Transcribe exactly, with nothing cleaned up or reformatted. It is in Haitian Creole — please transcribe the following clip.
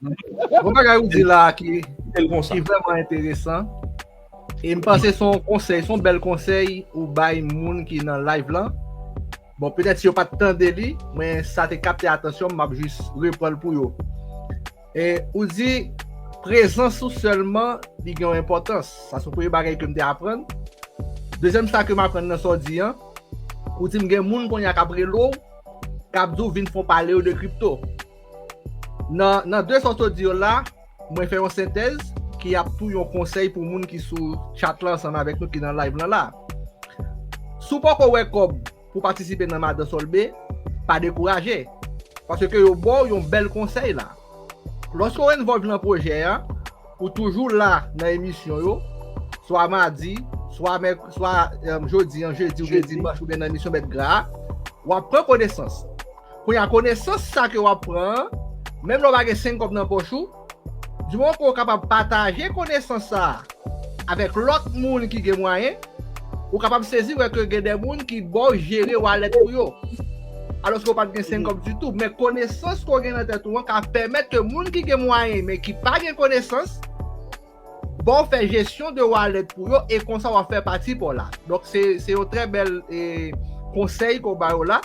Yon bagay ou di la ki, Tel konsa. Ki vrèman enteresan. E m panse se yon konsèy, se yon bèl konsèy ou bay moun ki nan live lan. Bon, petèt si yo pa t tande li, men sa te kapte atansyon m, m ap jis reprann l pou yo. E ou di, prezans ou sèlman, li gen yon enpòtans. Sa se yon premye bagay ke m te aprann. Dezyèm sa ke m aprann nan sa w di an, ou di m gen moun kounye a k ap rele w, k ap di w vin fè w pale yo de kripto. Nan, nan de sa w sot di yo la, mwen fè yon sentèz ki ap tou yon konsèy pou moun ki sou chat la ansanm avèk nou ki nan live lan la. Si w poko wè kòb pou patisipe nan Madan Solbe, pa dekouraje. Paske yo ba w yon bèl konsèy la. Lòske w envòlve nan pwojè a, ou toujou la nan emisyon yo, swa madi, swa mèk, swa um, jodi, an jedi oubyen dimanch oubyen nan emisyon Mèt Gra a, w ap pran konesans. Kounye a konesans sa ke w ap pran an, menm lè w pa gen senk kòb nan pòch ou, di moman ke w kapab pataje konesans sa a avèk lòt moun ki gen mwayen, ou kapab sezi wè ke gen de moun ki ba w jere walèt pou yo. Alòske w pa t gen senk kòb ditou, men konesans ke w gen nan tèt ou an ka pèmèt ke moun ki gen mwayen men ki pa gen konesans, ba w fè jesyon de walèt pou yo e konsa w ap fè pati pa w la. Donk se, se yon trè bèl e, konsèy ke w ba yo la.